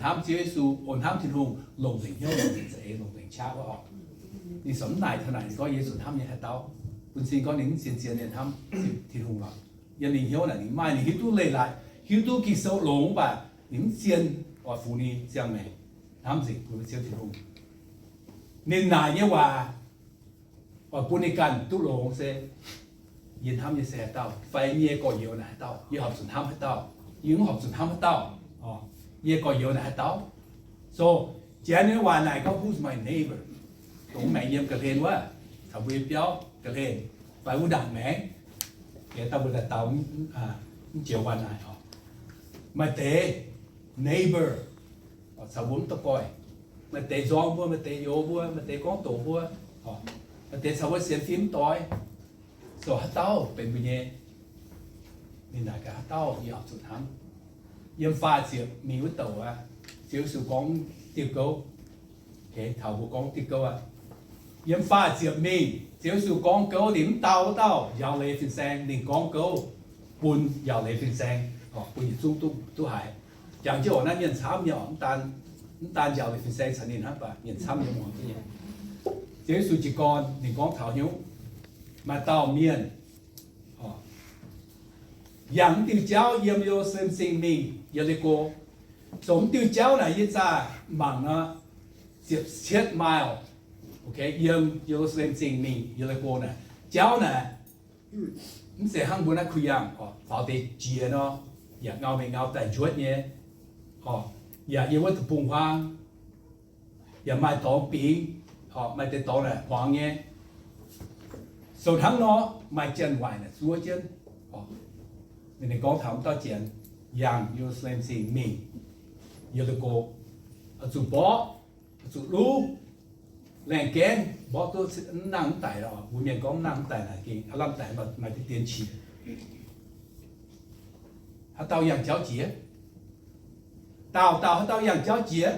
hnamv Ziouv Yesu, oix hnamv Tin-Hungh, longc nzengc hnyouv, longc nzengc za'eix, longc nzengc qaqv wuov orqc. Ninh ziouc mv naaic taux naaic ninh gorngv Yesu hnamv nyei haaix dauh. Bun cing gorngv ninh mv zien-zien nyei hnamv Tin-Hungh lorqc. Yiem ninh hnyouv naaic ninh maaih, ninh hiuv duqv leiz-latc, hiuv duqv Ging-Sou longx, mv baac ninh mv zien oix fungx ninh ziangh maengc hnamv nzengc bun Ziouv Tin-Hungh. Ninh naaic nyei waac oix bun ninh ganh duqv longx se, yie hnamv nyei se haaix dauh, fai yie gorx-youz naaic haaix dauh, yie horpc zuqc hnamv haaix dauh, yie mv horpc zuqc hnamv haaix dauh. Yie gorx-youz naaic haaix dauh. So, janx nyei waac naaic gorngv, who's my neighbor? Dongh maengc yiem ga'hlen wuov, caux mbuo nyei biauv ga'hlen, fai wuov ndaangc maengx, daaih mbuo daaih daux mv joux waac naaic oc. Maaih deix neighbor caux mbuo mv daux goih. Maaih deix nzorng mbuo, maaih deix youz mbuo, maaih deix gorngv doqc mbuo, maaih deix caux mbuo sienx fim mv doix. So haaix dauh benx mbuo nyei? Ninh naaic gaax, haaix dauh yie horpc zuqc hnamv? Yiem faah ziepc mingh wuov douc aqv, Ziouv Yesu gorngv diuh gouv. Taux mbuo gorngv diuh gouv aqv. Yiem faah ziepc mingh Ziouv Yesu gorngv gouv, ninh mv dau wuov dauh njaaux leiz fin-saeng, ninh gorngv gouv bun njaaux leiz fin-saeng, bun yietc zungv duqv haiz. Jangx jienv oc, naaiv mienh camv nyei oc, mv daan njaaux leiz fin-saeng caux ninh hnangv, mv baac mienh camv nyei muangx jienv nyei. Ziouv Yesu jiez gorn ninh gorngv taux hnyouv maaih dauh mienh yangh mv diuh jauv yiem Ye^lu^saa^lem Zingh mingh Ye^li^ko. Zoux mv diuh jauv naaic yie zaah mangc nor, ziepc cietv mile, yiem Ye^lu^saa^lem Zingh mingh Ye^li^ko naaic. Jauv naaic mv zeiz hnangv mbuo naaiv kuh yangh faaux deix jiex nor, yaac ngau mengh ngau daaih njuotv nyei, yaac yiem wuov deic-bung-huaang, yaac maaih dorngx bingx, maaih deix dorngx naaic hmuangx nyei. So hnangv nor, maaih janx-waaic naaic zuov jienv. Ninh gorngv taux mv dauh janx yangh Ye^lu^saa^lem Zingh mingh Ye^li^ko, oix zuqc mborqv, oix zuqc luv, laengh gaengv mborqv duqv mv nangh mv daic lorqc. Mbuo mienh gorngv mv nangh mv daic naaic gengh aav lamh daic, maaih deix dien qiex. Haaix dauh yangh jauv jiex? Dauh dauh haaix dauh yangh jauv jiex?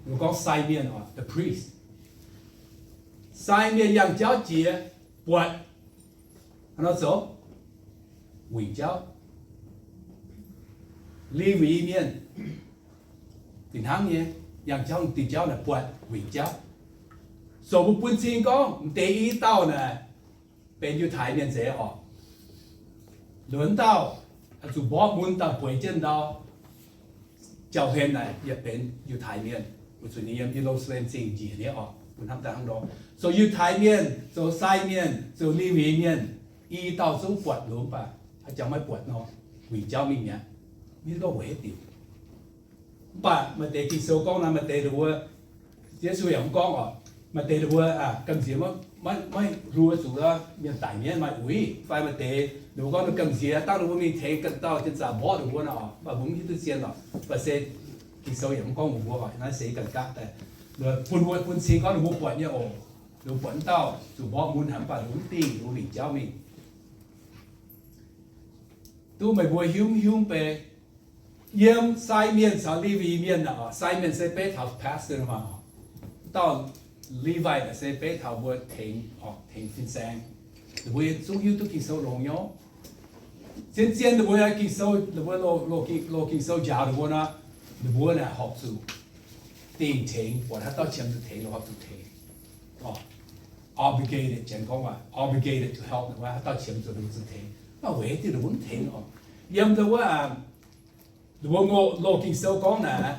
Mbuo gorngv sai mienh oc, the priest. Sai mienh yangh jauv jiex buatc haaix nor zoux? Wingc jauv. Lewi Mienh fih hnangv nyei, yangh jauv diuh jauv naaic buatc wingc jauv. So mbuo bun cing gorngv m'deix i dauh naaic benx Yiutai Mienh zeiz oc. Lunx dauh zuqc mborqv mun daaih bueix jienv ndau, jauv-hlen naaic yietc benx Yiutai Mienh, weic zuqc ninh yiem Ye^lu^saa^lem Zingh njiec nyei oc, bun hnamv daaih hnangv nor. Zoux Yiutai Mienh, zoux sai mienh, zoux Lewi Mienh, i dauh zungv buatc loz, mv baac haaix jangx maiv buatc nor, wingc jauv mingh mi'aqv. Mv hiuv duqv weic haaix diuc. Mv baac maaih deix Ging-Sou gorngv naaic, maaih deix ninh mbuo, Yesu yaac mv gorngv oc, maaih deix ninh mbuo gamh nziex maiv hluo zuqc mienh daic mi'aqv maaih uix, fai maaih deix ninh mbuo gorngv ninh gamh nziex dangh ninh mbuo mingh tengx ganh dauh janx-zaqc mborqv ninh mbuo nor, mv baac mbuo mv hiuv duqv zien oc. Mv baac se Ging-Sou yaac mv gorngv mbuo oc, naaiv se ganh gaav daaih bun mbuo bun cing gorngv ninh mbuo buatc nyei oc. Ninh mbuo buatc mv dauh zuqc mborqv mun haic, mv baac ninh mbuo mv dingh, ninh mbuo wingc jauv mingh. Duqv meih mbuo hiuv mv hiuv bei, yiem sai mienh caux Lewi Mienh naaic oc, sai mienh se beiv taux pastor maah. Dauh Levi naaic se beiv taux mbuo tengx, tengx fin-saeng. Ninh mbuo zungv hiuv duqv Ging-Sou longx nyei. Zien-zien ninh mbuo Ging-Sou, ninh mbuo loz Ging-Sou njaaux ninh mbuo nor, ninh mbuo naaic horpc zuqc dingh tengx, buatc haaix dauh qiemx zuqc tengx, horpc zuqc tengx. Obligated, janx gorngv waac obligated to help, haaix dauh qiemx zuqc ninh mbuo zuqc tengx. Mv baac weic haaix diuc ninh mbuo mv tengx oc? Yiem ndau wuov, ninh mbuo loz Ging-Sou gorngv naaic,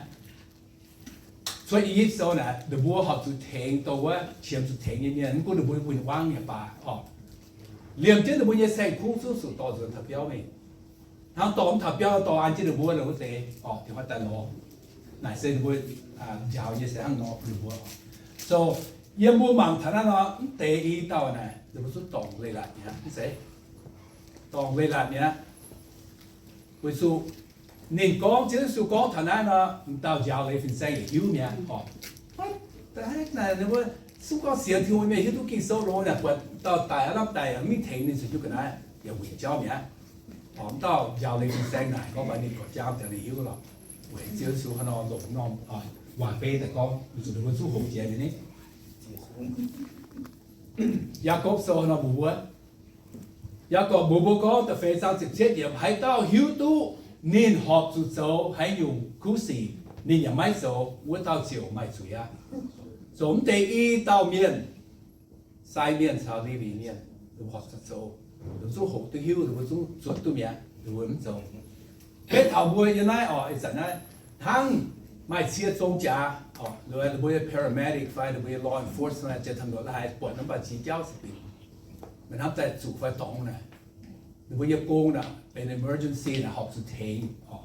Cuotv I^yipv Sou naaic, ninh mbuo horpc zuqc tengx dongh wuov qiemx zuqc tengx nyei mienh, mv gunv ninh mbuo win-wangv nyei baac oc. Liemh jienv ninh mbuo nyei saeng-kuv zungv zuqc dorh nzuonx taux biauv mingh. Hnangv dorh mv taux biauv, dorh an jienv ninh mbuo, ninh mbuo deix oc, dingc hnoi daaih lorz. Naaic se ninh mbuo njaaux nyei se hnangv nor bun ninh mbuo oc. So yiem mbuo mangc taux naaiv nor, mv deix i dauh naaic ninh mbuo zungv dorngc leiz-latc mi'aqv, mv zeiz? Dorngc leiz-latc mi'aqv. Weic zuqc ninh gorngv, Ziouv Yesu gorngv taux naaiv nor, m'dauh njaaux leiz fin-saeng yaac hiuv mi'aqv oc. Ninh mbuo zungv gorngv sienx Tin-Hungh mienh hiuv duqv Ging-Sou loz naaic, buatc dauh daic aav lamh daic, mv mingh tengx ninh zuqc hiuv ga'naaiv yaac wingc jauv mi'aqv. Oc, m'dauh njaaux leiz fin-saeng naaic gorngv mbuox ninh gorqv-jaang daaih ninh hiuv lorqc. Weic Ziouv Yesu hnangv nor longc norm waac-beiv daaih gorngv, weic zuqc ninh mbuo zungv hongx jiex nyei ni. Yaagorpc Sou hnangv nor mbuox mbuo, Yaagorpc mbuox mbuo gorngv, da'feix zaang ziepc cietv yiemc, haaix dauh hiuv duqv ninh horpc zuqc zoux haaix nyungc kuv sic, ninh yaac maiv zoux, wuov dauh ziouc maaih zuiz aqv. Zoux mv deix i dauh mienh, Sai mienh caux Lewi mienh, ninh mbuo horpc zuqc zoux, ninh mbuo zungv hoqc duqv hiuv, ninh mbuo zungv zuotc duqv mi'aqv, ninh mbuo mv zoux. Beiv taux mbuo yiem naaiv oc, ih zanc naaiv hnangv maaih cie zong jaax oc, ninh mbuo nyei paramedic fai ninh mbuo nyei law enforcement, jiex taux lorqc la'haaix buatc naaiv mv baac ziex jauv se bingx, maiv hnamv daaih zuqc fai dorngx naaic, ninh mbuo nyei gong naaic benx emergency naaic horpc zuqc tengx oc.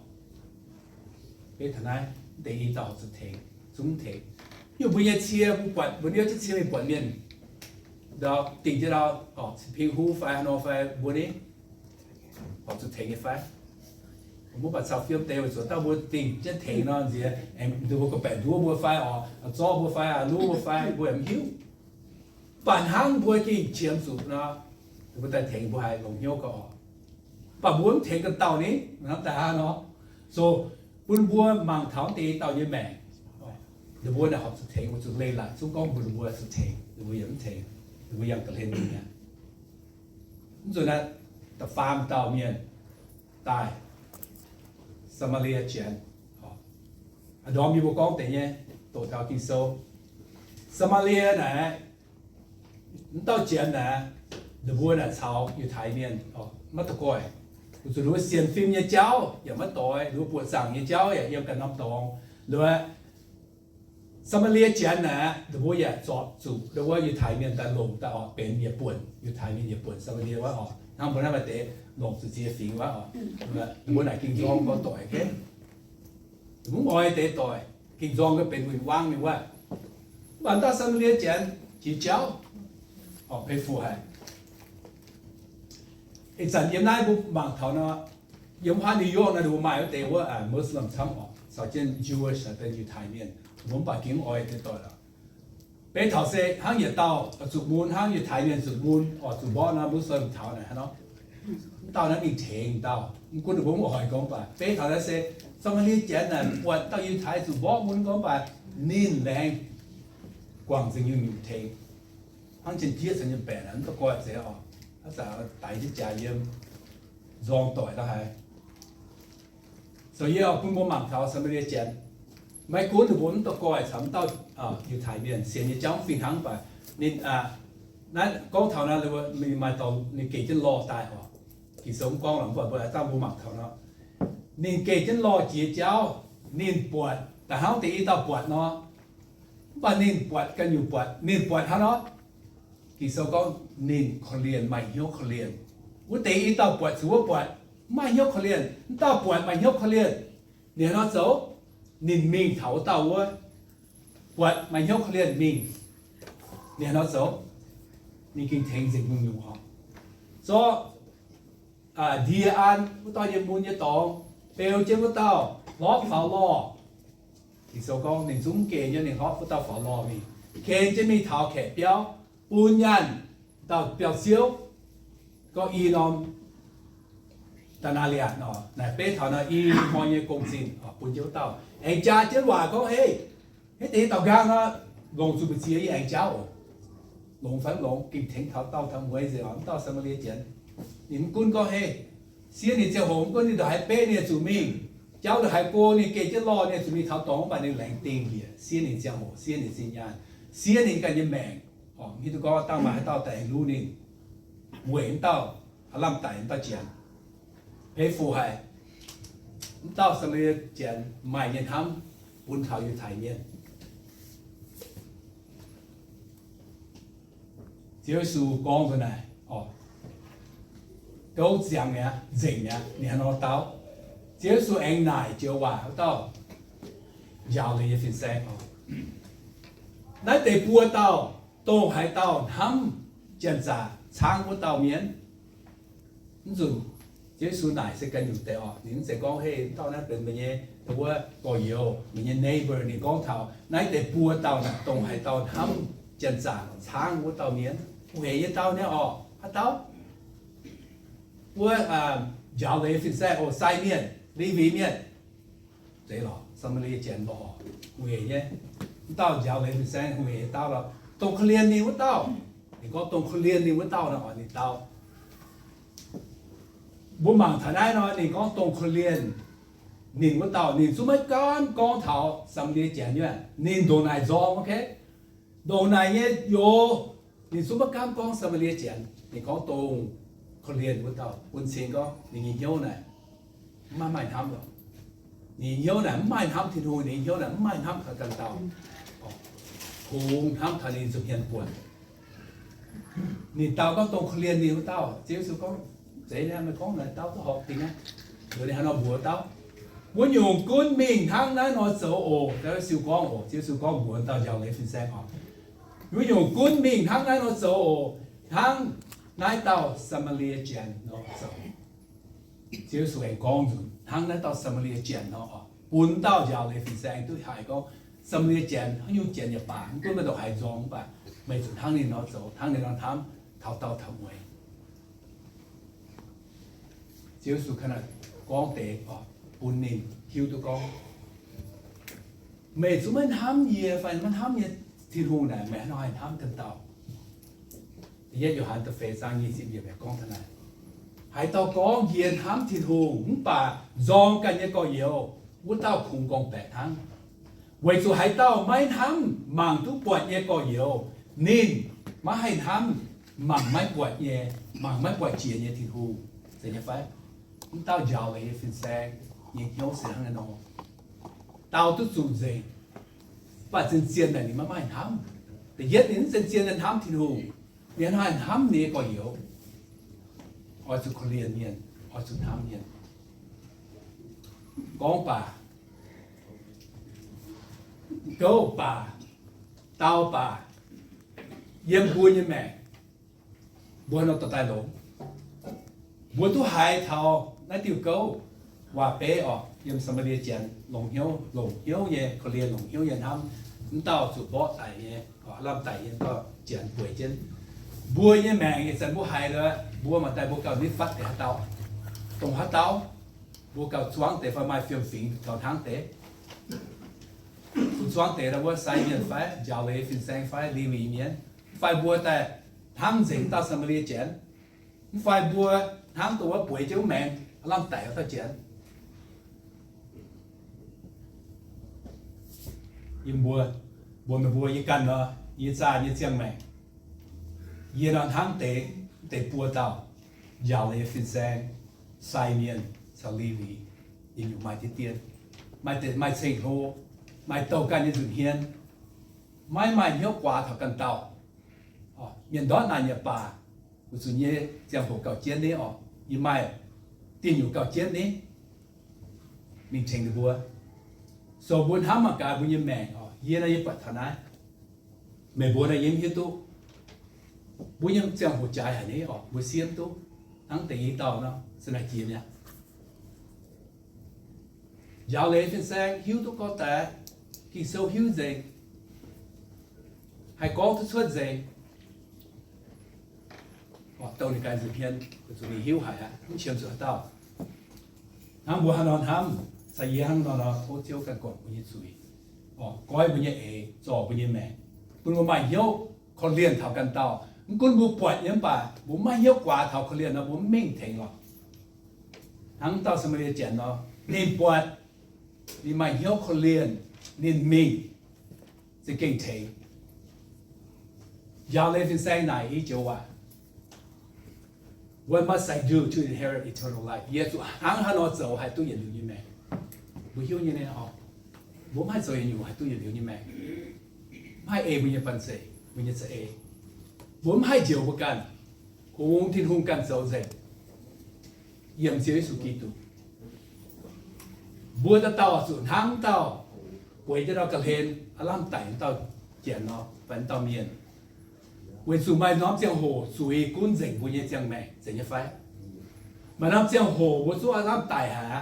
Beiv taux naaiv, mv deix i dauh horpc zuqc tengx, zungv tengx. Yie mbuo nyei cie, mbuo buatc, mbuo niouv jienv cie mingh buatc mienh, ndau dingc jienv ndau, oc, cin-ping huv fai haaix nor fai mbuo ni, horpc zuqc tengx nyei fai? Mv baac caux fiem deix weic zuqc dauh mbuo dingc jienv tengx nor nziex, aengx ninh mbuo gorngv-baeqc nduov mbuo fai oc, zorqv mbuo fai, luv mbuo fai, mbuo yaac mv hiuv. Mv baac hnangv mbuo gengh qiemx zuqc nor, ninh mbuo daaih tengx mbuo haiz longx hnyouv gau oc. Mv baac mbuo mv tengx ganh dauh ni, hnamv daaih hnangv nor. So, bun mbuo mangc taux deix dauh nyei maengc, ninh mbuo naaic horpc zuqc tengx, weic zuqc leiz-latc zungv gorngv mbuox ninh mbuo zuqc tengx, ninh mbuo yaac mv tengx, ninh mbuo yangh ga'hlen nyei. Mv nzunc naaiv, da'faam dauh mienh daaih, Saa^maa^lie Janx. A'ndorm yie mbuo gorngv deix nyei, doqc taux Ging-Sou, Saa^maa^lie naaic, mv dauh Janx naaic, ninh mbuo naaic caux Yiutai Mienh maiv daux goih. Weic zuqc ninh mbuo sienx fim nyei jauv yaac maiv doix, ninh mbuo buoqc zaangc nyei jauv yaac yiem ganh norm dorngx. Liuz, Saa^maa^lie Janx naaic, ninh mbuo yaac zorpc zuqc ndau wuov Yiutai Mienh daaih longc daaih oc, benx yietc buonc, Yiutai Mienh yietc buonc Saa^maa^lie wuov oc. Hnangv mbuo naaiv maaih deix longc zuqc ziex fingx wuov oc. Ninh mbuo naaic ging-nzorng gorx doic, mv oix deix doic, ging-nzorng gauh benx win-wangv mingh wuov. Mv baac dauh Saa^maa^lie Janx jiex jauv, oc, peix fu haic. Ih zanc yiem naaiv mbuo mangc taux nor, yiem haaix New York naaiv ninh mbuo maaih wuov deix wuov Muslim camv oc, caux jienv Jewish benx Yiutai Mienh, mbuo mv baac gengh mv oix deix doic lorqc. Beiv taux se hnangv yietc dauh zuqc mun, hnangv Yiutai Mienh zuqc mun oc, zuqc mborqv nor Muslim taux naaic hnangv nor. Mv dauh naaiv mingh tengx dauh, mv gunv ninh mbuo mv oix gorngv baac beiv taux naaiv se Saa^maa^lie Janx naaic buatc dauh Yiutai zuqc mborqv mun gorngv baac ninh laengz guangc nzengc nyungc-nyungc tengx. Hnangv janx-jieqv caux nyei baeqc naaic mv daux goih zeiz oc, haaix zanc daix jienv jaax yiem nzorng doic la'haaix. So yie oix bun mbuo mangc taux Saa^maa^lie Janx. Maiv gunv ninh mbuo mv daux goih caux mv dauh Yiutai Mienh sienx nyei jauv mv fih hnangv baac ninh, naaiv gorngv taux naaiv, ninh maaih dorngx ninh gec jienv lorh daaih oc. Ging-Sou mv gorngv lorqc, mv baac mbuo dangh mbuo mangc taux nor, ninh gec jienv lorh jiex jauv, ninh buatc da'hnangv deix i dauh buatc nor. Mv baac ninh buatc ganh nyungc buatc, ninh buatc hnangv nor. Ging-Sou gorngv ninh korv-lienh, maaih hnyouv korv-lienh. Wuov deix i dauh buatc zuqc wuov buatc mv maaih hnyouv korv-lienh, mv dauh buatc maaih hnyouv korv-lienh. Ninh hnangv nor zoux, ninh mingh taux wuov dauh wuov, buatc maaih hnyouv korv-lienh mingh. Ninh hnangv nor zoux, ninh gengh tengx nzengc nyungc-nyungc oc. Zorqv ndie an wuov dauh nyei mun nyei dorngx, beu jienv wuov dauh hlorpv faaux lorh. Ging-Sou gorngv ninh zungv geh nyei, ninh hlorpv wuov dauh faaux lorh mingh, geh jienv mingh taux kaeqv biauv, bun nyaanh dauh biauv-ziouv, gorngv i norm denarius nor, naaic beiv taux nor i hnoi nyei gong-zinh bun jienv wuov dauh, aengx jaa jienv waac gorngv, Hei, hei, deix dauh nqaang nor, longc zuqc mbu'ziex yie aengx jauv oc. Longx fai mv longx, gengh tengx taux dauh taux mueiz nzengc oc. Mv dauh Saa^maa^lie Janx, ninh mv gunv gorngv, Hei, siev ninh ziangh hoc, mv gunv ninh ndongc haaix beiv ninh zuqc mingh, jauv ndongc haaix go ninh geh jienv lorh ninh zuqc mingh taux dorngx, mv baac ninh laengz dingh njiec, siev ninh ziangh hoc, siev ninh zinh nyaanh, siev ninh ganh nyei maengc oc. Mv hiuv duqv gorngv dangh maaih haaix dauh daaih luv ninh, weic mv dauh aav lamh daic, mv dauh Janx. Peix fu haic. Mv dauh Saa^maa^lie Janx maaih nyei hnamv bun taux Yiutai Mienh. Ziouv Yesu gorngv nzunc naaic oc, gouv ziangx mi'aqv, nzengc mi'aqv, ninh hnangv nor dau. Ziouv Yesu aengx naaic joux waac wuov dauh njaaux leiz nyei fin-saeng oc, Naaiv deix buo dauh, dongh haaix dauh hnamv janx-zaqc caangv wuov dauh mienh? Mv nzunc Ziouv Yesu naaic se ganh nyungc deix oc. Ninh mv zeiz gorngv, Hei, dauh naaiv benx meih nyei wuov gorx-youz, meih nyei neighbor. Ninh gorngv taux naaiv deix buo dauh naaic, dongh haaix dauh hnamv janx-zaqc caangv wuov dauh mienh? Hungh hec nyei dauh nyei oc. Haaix dauh? Wuov njaaux leiz fin-saeng oc, sai mienh, Lewi mienh. Zeiz lorqc, Saa^maa^lie Janx lorqc, hungh hec nyei. Mv dauh njaaux leiz fin-saeng hungh hec nyei dauh lorqc, dongh korv-lienh ninh wuov dauh. Ninh gorngv dongh korv-lienh ninh wuov dauh nor, ninh dau. Mbuo mangc taux naaiv nor, ninh gorngv dongh korv-lienh Ninh wuov dauh ninh zungv maiv gaamv gorngv taux Saa^maa^lie Janx nyei, ninh ndongc naaic nzorng, ok? Ndongc naaic nyei youz, ninh zungv maiv gaamv gorngv Saa^maa^lie Janx. Ninh gorngv dongh korv-lienh wuov dauh bun cing gorngv ninh nyei hnyouv naaic maiv maaih hnamv lorqc. Ninh nyei hnyouv naaic maiv maaih hnamv Tin-Hungh, ninh nyei hnyouv naaic maiv maaih hnamv taux ganh dauh, kungx hnamv taux ninh nza'hmien buonc. Ninh dau gorngv dongh korv-lienh ninh wuov dauh. Ziouv Yesu gorngv, Zeiz, meih gorngv naaic dauh duqv horpc dingc aqv. Liuz ninh hnangv nor mbuox dauh, Wuov nyungc gunv mingh hnangv naaiv nor zoux oc. Ziouv Yesu gorngv oc, Ziouv Yesu gorngv mbuox dauh njaaux leiz fin-saeng oc, Wuov nyungc gunv mingh hnangv naaiv nor zoux oc. Hnangv naaiv dauh Saa^maa^lie Janx nor zoux. Ziouv Yesu aengx gorngv nzunc hnangv naaiv dauh Saa^maa^lie Janx nor oc, bun dauh njaaux leiz fin-saeng duqv haiz gorngv, Saa^maa^lie Janx, haaix nyungc janx yaac baac, mv gunv meih ndongc haaix nzorng mv baac meih zuqc hnangv ninh nor zoux, hnangv ninh nor hnamv taux dauh taux mueiz. Ziouv Yesu gorngv deix bun ninh hiuv duqv gorngv, meih zungv maiv hnamv yie fai maiv hnamv nyei Tin-Hungh naaic, meih hnangv haaix hnamv ganh dauh? Da'yietv Yo^han da'feix zaang nyic ziepc yiemc gorngv daaih, Haaix dauh gorngv, Yie hnamv Tin-Hungh, mv baac nzorng ganh nyei gorx-youz, wuov dauh kungx gorngv-baeqc hnangv. Weic zuqc haaix dauh maiv hnamv mangc duqv buatc nyei gorx-youz, ninh maiv haih hnamv mangc maiv buatc nyei, mangc maiv buatc jiex nyei Tin-Hungh. Zeiz nyei fai? Mv dauh njaaux leiz nyei fin-saeng nyei hnyouv se hnangv naaiv nor. Dau duqv zuqc nzengc, mv baac zien-zien naaic ninh maiv maaih hnamv. Da'yietv ninh mv zien-zien hnamv Tin-Hungh, ninh hnangv haaix hnamv ninh nyei gorx-youz? Oix zuqc korv-lienh mienh, oix zuqc hnamv mienh. Gorngv baac, gouv baac, dau baac, yiem mbuo nyei maengc, mbuo nor dorh daaih longx. Mbuo duqv haiz taux naaiv diuh gouv waac-beiv oc, yiem Saa^maa^lie Janx longc hnyouv, longc hnyouv nyei korv-lienh, longc hnyouv nyei hnamv, mv dauh zuqc mborqv daic nyei, lamh daic nyei dauh janx bueix jienv. Mbuo nyei maengc ih zanc mbuo haiz nor, mbuo mangc daaih mbuo gauh nitv fatv deix haaix dauh, dongh haaix dauh, mbuo gauh zuangv deix fai maaih fiem-fingx gauh hnangv deix. Zuqc zuangv deix nor, wuov sai mienh fai njaaux leiz fin-saeng fai Lewi mienh, mv fai mbuo daaih hnamv nzengc dauh Saa^maa^lie Janx, mv fai mbuo hnamv dongh wuov bueix jienv wuov maengx lamh daic wuov dauh janx. Yie mbuo, mbuo meih mbuo yie ganh nor, yie zaah nyei ziangh maengc, yie nor hnamv deix, deix buo dauh njaaux leiz fin-saeng, sai mienh caux Lewi, yie nyungc maaih diqv dien, maaih deix maaih ceng-hlo, maaih douh ganh nyei nza'hmien, maiv maaih hnyouv guaax taux ganh dauh. Mienh ndortv naaic yaac baac, weic zuqc nyei ziangh hoc gauh jienv ni oc, yie maaih dieh nyungc gauh jienv ni, mingh tengx ninh mbuo. So mbuo hnamv mangc gaax mbuo nyei maengc oc, yie naaiv yie buatc taux naaiv, meih mbuo naaiv yie mv hiuv duqv. Mbuo nyei ziangh hoc jaaix haic ni oc, mbuo siemv duqv hnangv deix i dauh nor se naaic jiex mi'aqv. Njaaux leiz fin-saeng hiuv duqv gorngv daaih, Ging-Sou hiuv nzengc, haih gorngv duqv cuotv nzengc. Oc, douh ninh ganh nza'hmien, weic zuqc ninh hiuv haic aqv, mv qiemx zuqc haaix dauh. Hnangv mbuo haaix nor hnamv, se yie hnangv nor nor tov Ziouv ganh guangc mbuo nyei zuiz, oc, goiv mbuo nyei eix, zorc mbuo nyei maengc, bun mbuo maaih hnyouv korv-lienh taux ganh dauh. Mv gunv mbuo buatc nyei mv baac mbuo maiv hnyouv guaax taux korv-lienh nor, mbuo mv mingh tengx lorqc. Hnangv dauh Saa^maa^lie Janx nor, ninh buatc, ninh maaih hnyouv korv-lienh, ninh mingh, za'gengh tengx. Njaaux leiz fin-saeng naaic i joux waac, What must I do to inherit eternal life? Yie zuqc hnangv haaix nor zoux haih duqv yietc liuz nyei maengc? Mbuo hiuv nyei ni oc, mbuo mv haih zoux yietc nyungc haih duqv yietc liuz nyei maengc. Mv haih ei mbuo nyei banh zeic, mbuo nyei za'eix. Mbuo mv haih njoux mbuo ganh. Kungx Tin-Hungh ganh zoux nzengc, yiem Ziouv Yesu Giduc. Mbuo dauh dauh zuqc hnangv dauh bueix jienv dauh ga'hlen aav lamh daic dauh janx nor, fai dauh mienh. Weic zuqc maaih norm ziangh hoc zuiz gunv nzengc mbuo nyei ziangh maengc, zeiz nyei fai? Maaih norm ziangh hoc mbuo zungv aav lamh daic haic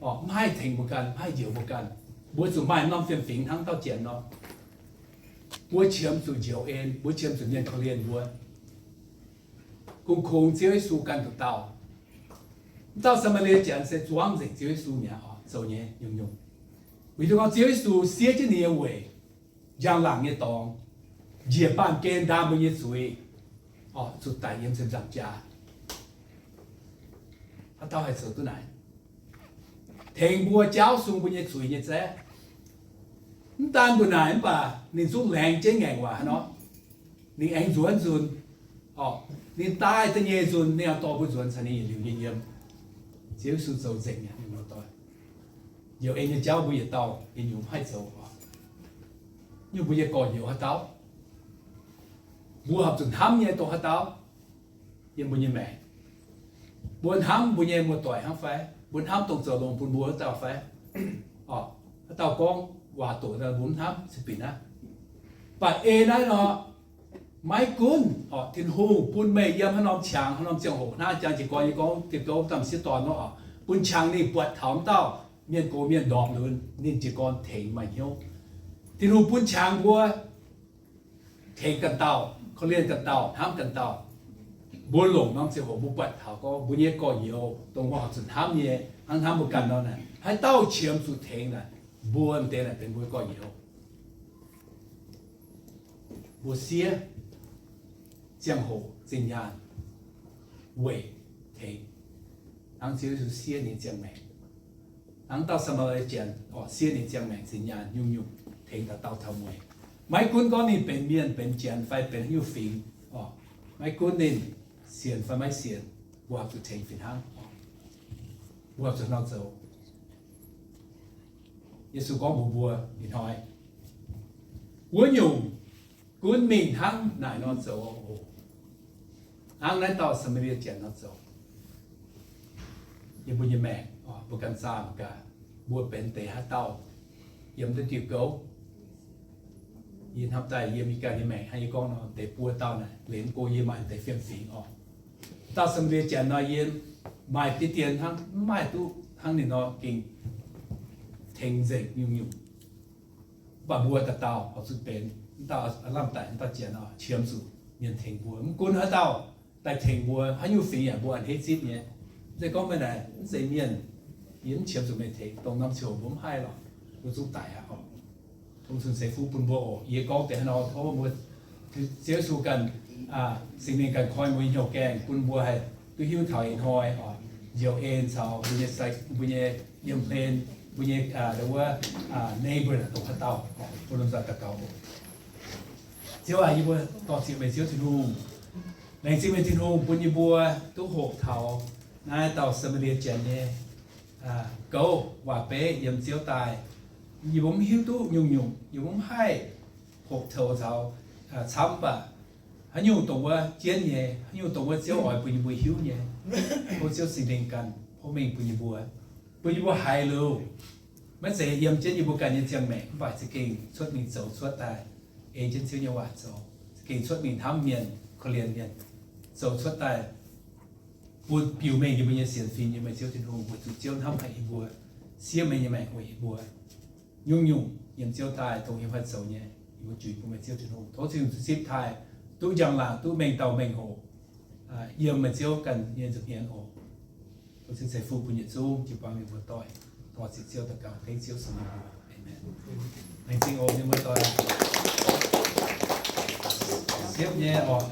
aqv. Mv haih tengx mbuo ganh, mv haih njoux mbuo ganh. Mbuo zuqc maaih norm fiem-fingx hnangv dauh janx nor. Mbuo qiemx zuqc njoux en, mbuo qiemx zuqc mienh korv-lienh mbuo. Kungx kungx Ziouv Yesu ganh nduqc dauh. Mv dauh Saa^maa^lie Janx se zuangv nzengc Ziouv Yesu mi'aqv oc, zoux nyei nyungc-nyungc. Weic zuqc gorngv Ziouv Yesu siev jienv ninh nyei weic, njang-laangc nyei dorngx, njiec baamh gen ndaam mbuo nyei zuiz, oc, zuqc daic yiem ziepc nzaangc jaax. Haaix dauh haih zoux duqv naaic? tengx mbuo jaauv sung mbuo nyei zuiz nyei zaeqv. Mv daan mbu'naaic mv baac ninh zungv laengz jienv ngaengc waac hnangv nor. Ninh aengx nzuonx nzunc, ninh daaih da'nyeic nzunc ninh aengx dorh mbuo nzuonx caux ninh yietc liuz nyei yiem. Ziouv Yesu zoux nzengc nyei, mienh muoz-doic. Njoux en nyei jauv mbuo yietc dauh yietc nyungc mv haih zoux oc. Nyungc mbuo nyei gorx-youz haaix dauh, mbuo horpc zuqc hnamv nyei dongh haaix dauh yiem mbuo nyei maengc? Mbuo hnamv mbuo nyei muoz-doic hnangv fai? Mbuo hnamv dongh zoux longx bun mbuo wuov dauh fai? Haaix dauh gorngv waac doqc daaih mbuo mv hnamv se binc aqv. Mv baac ei naaiv nor, maiv gunv Tin-Hungh bun meih yiem haaix norm qangx, haaix norm ziangh hoc, hnangv jang jiez gorn nyei gorngv, dieh gouv domh sieqv dorn nor, bun qangx ninh buatc taux wuov dauh mienh gox mienh ndorpc lunx, ninh jiez gorn tengx maaih hnyouv. Tin-Hungh bun qangx mbuo tengx ganh dauh, korv-lienh ganh dauh, hnamv ganh dauh. Mbuo longc norm ziangh hoc mbuo buatc taux gorngv mbuo nyei gorx-youz dongh mbuo horpc zuqc hnamv nyei, hnangv hnamv mbuo ganh nor naaic, haaix dauh qiemx zuqc tengx naaic, mbuo m'deix naaic benx mbuo nyei gorx-youz. Mbuo siev ziangh hoc zinh nyaanh weic tengx, hnangv Ziouv Yesu siev ninh ziangh maengc, hnangv dauh Saa^maa^lie Janx siev ninh ziangh maengc zinh nyaanh nyungc-nyungc tengx dauh dauh taux mueiz. Maiv gunv gorngv ninh benx mienh, benx janx, fai benx haaix nyungc fingx, maiv gunv ninh sienx fai maiv sienx, mbuo horpc zuqc tengx fih hnangv. Mbuo horpc zuqc nor zoux. Yesu gorngv mbuox mbuo ih hnoi, wuov nyungc gunv mingh hnangv naaic nor zoux oc. Hnangv naaiv dauh Saa^maa^lie Janx nor zoux. Yiem mbuo nyei maengc, mbuo ganh zaah mangc gaax, mbuo benx deix haaix dauh yiem naaiv diuh gouv. Yie hnamv daaih yiem yie ganh nyei maengc hnangv yie gorngv nor, deix buo dauh naaic, liemh go yie maaih deix fiem-fingx oc. Dauh Saa^maa^lie Janx nor yie maaih diqv dien hnangv, mv maaih duqv hnangv ninh nor gengh tengx nzengc nyungc-nyungc. Mv baac mbuo dauh dauh horpc zuqc benx, mv dauh aav lamh daic, mv dauh janx nor qiemx zuqc mienh tengx mbuo. Mv gunv haaix dauh daaih tengx mbuo, haaix nyungc fingx yaac mbuo a'hneiv zipv nyei. Mv zeiz gorngv meih naaic mv zeiz mienh, yie mv qiemx zuqc meih tengx, dongh norm ziangh hoc mbuo mv haih lorqc, mbuo zungv daic aqv oc. Tov Tin-Hungh ceix fuqv bun mbuo oc. Yie gorngv deix haaix nor tov mbuo, Ziouv Yesu ganh, Singx Lingh ganh koi mbuo nyei hnyouv gaengh bun mbuo haih duqv hiuv taux ih hnoi oc, njoux en caux mbuo nyei, mbuo nyei yiem hlen, mbuo nyei wuov neighbor dongh haaix dauh, bun lomh nzoih daux gaux oc. Ziouv aac, yie mbuo dor-ziec meih Ziouv Tin-Hungh. Laengz zingh meih Tin-Hungh bun yie mbuo duqv hoqc taux naaiv dauh Saa^maa^lie Janx nyei gouv waac-beiv yiem Ziouv daaih. Yie mbuo mv hiuv duqv nyungc-nyungc, yie mbuo mv haih hoqc taux camv, mv baac haaix nyungc dongh wuov jienv nyei, haaix nyungc dongh wuov Ziouv oix bun yie mbuo hiuv nyei, tov Ziouv Singx Lingh ganh porv mengh bun yie mbuo, bun yie mbuo haiz liuz, maiv zeiz yiem jienv yie mbuo ganh nyei ziangh maengc, mv baac za'gengh cuotv mingh zoux cuotv daaih ei jienv Ziouv nyei waac zoux, za'gengh cuotv mingh hnamv mienh, korv-lienh mienh, zoux cuotv daaih bun biux mengh yie mbuo nyei sienx fim yiem meih Ziouv Tin-Hungh, weic zuqc Ziouv hnamv haic yie mbuo, siev meih nyei maengc weic yie mbuo. Nyungc-nyungc yiem Ziouv daaih dongh yiem haaix zoux nyei, yie mbuo juix bun meih Ziouv Tin-Hungh. Tov Tin-Hungh zipv taaih duqv njang-laangc, duqv mengh dauh mengh hoc yiem meih Ziouv ganh nyei nza'hmien oc. Tov Ziouv ceix fuqv bun yietc zungv jiu-baang mienh muoz-doic. Dor-ziec Ziouv daux gaux, tengx Ziouv Singx Lingh. Amen. Laengz zingh oc, mienh muoz-doic. Siepv nyei oc,